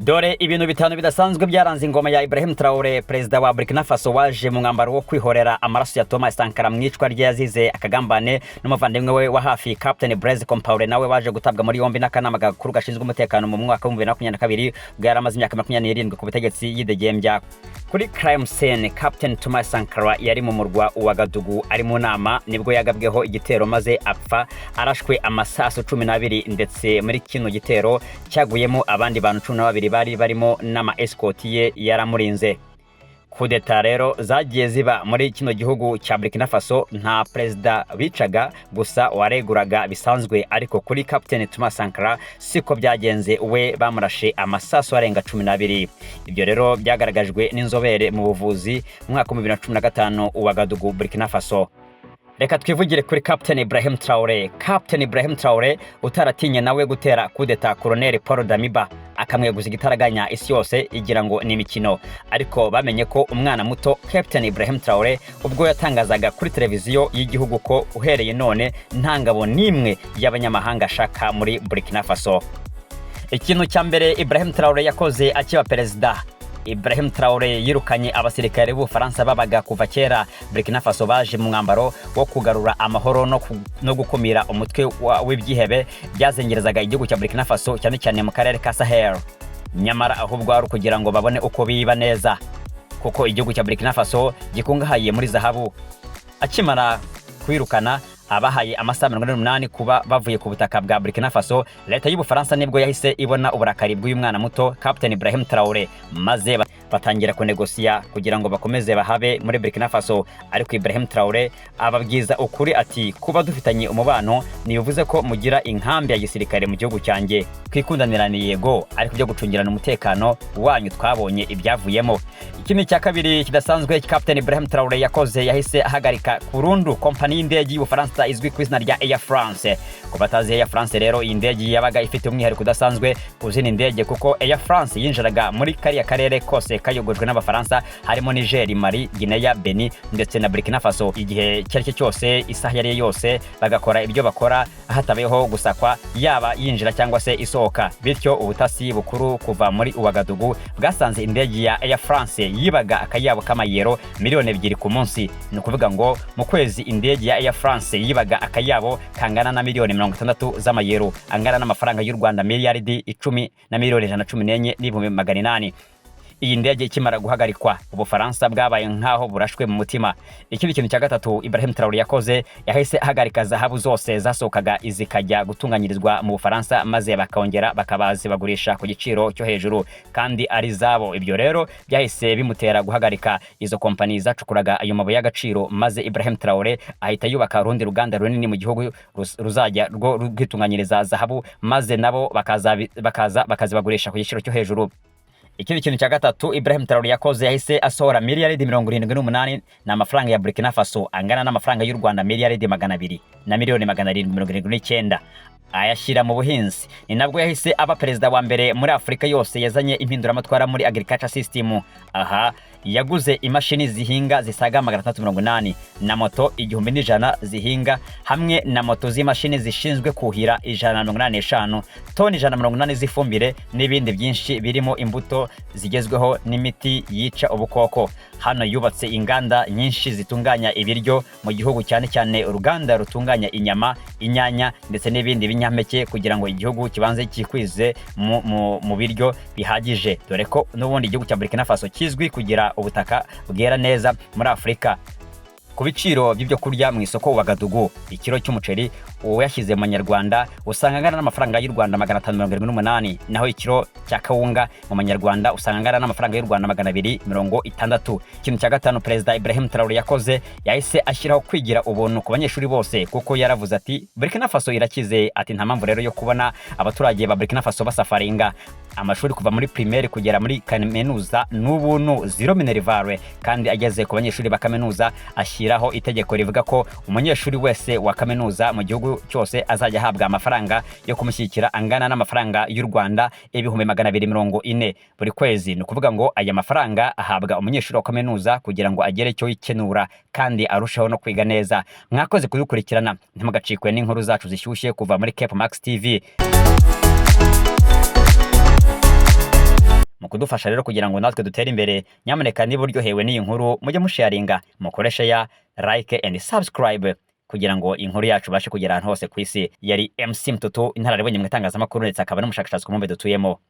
Dore ibintu bitanu bidasanzwe byaranze ingoma ya Ibrahim Traore, perezida wa Burkina Faso, waje mu mwambaro wo kwihorera amaraso ya Thomas Sankara mu icwa rye yazize akagambane n'umuvandimwe we wa hafi Captain Blaise Compaoré, nawe waje gutabwa muri yombi n'akanama gakuru gashinzwe umutekano mu mwaka wa 2022, ubwo yari amaze imyaka 27 ku butegetsi yidegembya. Kuri crime scene, Captain Thomas Sankara yari mu murwa wa Ouagadougou ari mu nama, nibwo yagabweho igitero maze apfa arashwe amasasu 12, ndetse muri kino gitero cyaguyemo abandi bantu 12 bari barimo n'ama escort ye yaramurinze. Kudeta rero zagiye ziba muri kino gihugu cya Burkina Faso, nta perezida bicaga gusa wareguraga bisanzwe, ariko kuri Captain Thomas Sankara siko byagenze, we bamurashe amasasu arenga 12. Ibyo rero byagaragajwe n'inzobere mu buvuzi mu mwaka wa 2015 Ouagadougou, Burkina Faso. Reka twivugire kuri Captain Ibrahim Traore. Captain Ibrahim Traore utaratinye nawe gutera kudeta Colonel Paul Damiba, akamweguza igitaraganya, isi yose igira ngo ni imikino, ariko bamenye ko umwana muto Captain Ibrahim Traore ubwo yatangazaga kuri televiziyo y'igihugu ko uhereye none nta ngabo n'imwe y'abanyamahanga ashaka muri Burkina Faso. Ikintu cya mbere Ibrahim Traore yakoze akiba perezida, Ibrahim Traore yirukanye abasirikare b'Ubufaransa babaga kuva kera Burkina Faso, baje mu mwambaro wo kugarura amahoro no gukumira umutwe w'ibyihebe byazengerezaga igihugu cya Burkina Faso, cyane cyane mu karere ka Sahel. Nyamara ahubwo ari ukugira ngo babone uko biba neza, kuko igihugu cya Burkina Faso gikungahaye muri zahabu. Akimara kwirukana, abahaye amasaha 48 kuba bavuye ku butaka bwa Burkina Faso. Leta y'Ubufaransa nibwo yahise ibona uburakari bw'uyu mwana muto Captain Ibrahim Traore, maze batangira kunegosiya kugira ngo bakomeze bahabe muri Burkina Faso. Ariko Ibrahim Traore ababwiza ukuri ati: "Kuba dufitanye umubano ntibivuze ko mugira inkambi ya gisirikare mu gihugu cyanjye. Twikundanirane yego, ariko byo gucungirana umutekano wanyu twabonye ibyavuyemo." Ikindi cya kabiri kidasanzwe Captain Ibrahim Traore yakoze, yahise ahagarika burundu kompani y'indege y'Ubufaransa izwi ku izina rya Air France. Ku batazi Air France rero, iyi ndege yabaga ifite umwihariko udasanzwe ku zindi ndege, kuko Air France yinjiraga muri kariya karere kose kayogojwe n'Abafaransa, harimo Niger, Mali, Guinea, Benin ndetse na Burkina Faso, igihe icyo ari cyo cyose, isaha iyo ari yo yose, bagakora ibyo bakora hatabayeho gusakwa, yaba yinjira cyangwa se isohoka. Bityo ubutasi bukuru kuva muri Ouagadougou bwasanze indege ya Air France yibaga akayabo k'amayero miliyoni 2 ku munsi. Ni ukuvuga ngo mu kwezi indege ya Air France yibaga akayabo kangana na miliyoni 60 z'amayero, angana n'amafaranga y'u Rwanda miliyaridi 10 na miliyoni 114,800,000. Iyi ndege ikimara guhagarikwa, Ubufaransa bwabaye nk'aho burashwe mu mutima. Ikindi kintu cya gatatu Ibrahim Traore yakoze, yahise ahagarika zahabu zose zasohokaga zikajya gutunganyirizwa mu Bufaransa, maze bakongera bakabazibagurisha ku giciro cyo hejuru kandi ari zabo. Ibyo rero byahise bimutera guhagarika izo kompani zacukuraga ayo mabuye y'agaciro, maze Ibrahim Traore ahita yubaka urundi ruganda runini mu gihugu ruzajya rwo rwitunganyiriza zahabu, maze nabo bakaza bakazibagurisha ku giciro cyo hejuru. Ikindi kintu cya gatatu Ibrahim Traore yakoze, yahise asohora miliyaridi 78, ni amafaranga ya Burkina Faso angana n'amafaranga y'u Rwanda miliyaridi 200 na miliyoni 779, ayashyira mu buhinzi. Ni nabwo yahise aba perezida wa mbere muri Afurika yose yazanye impinduramatwara muri agriculture system. Aha yaguze imashini zihinga zisaga 680 na moto 1100 zihinga, hamwe na moto z'imashini zishinzwe kuhira 185, toni 180 z'ifumbire n'ibindi byinshi birimo imbuto zigezweho n'imiti yica ubukoko. Hano yubatse inganda nyinshi zitunganya ibiryo mu gihugu, cyane cyane uruganda rutunganya inyama, inyanya ndetse n'ibindi binyampeke, kugira ngo igihugu kibanze cyikwize mu biryo bihagije, dore ko n'ubundi igihugu cya Burkina Faso kizwi kugira ubutaka bwera neza muri Afurika. Ku biciro by'ibyo kurya mu isoko Ouagadougou, ikiro cy'umuceri uyashyize mu manyarwanda usanga angana n'amafaranga y'u Rwanda 578, naho ikiro cya kawunga mu manyarwanda usanga angana n'amafaranga y'u Rwanda 260. Ikintu cya gatanu perezida Ibrahim Traore yakoze, yahise ashyiraho kwigira ubuntu ku banyeshuri bose, kuko yaravuze ati: "Burkina Faso irakize," ati: "Nta mpamvu rero yo kubona abaturage ba Burkina Faso basafaringa. Amashuri kuva muri primaire kugera muri kaminuza n'ubuntu, zero minerval." Kandi ageze ku banyeshuri ba kaminuza, ashyiraho itegeko rivuga ko umunyeshuri wese wa kaminuza mu gihugu cyose azajya ahabwa amafaranga yo kumushyigikira angana n'amafaranga y'u Rwanda 240,000 buri kwezi. Ni ukuvuga ngo aya mafaranga ahabwa umunyeshuri wa kaminuza kugira ngo agere icyo yikenura kandi arusheho no kwiga neza. Mwakoze kudukurikirana, ntimugacikwe n'inkuru zacu zishyushye kuva muri Cape Max TV. Mu kudufasha rero kugira ngo natwe dutere imbere, nyamuneka niba uryohewe n'iyi nkuru, mujye musharinga, mukoreshe ya like and subscribe kugira ngo inkuru yacu ibashe kugera ahantu hose ku isi. Yari MC Mtutu, inararibonye mu itangazamakuru ndetse akaba n'umushakashatsi ku mubumbe dutuyemo.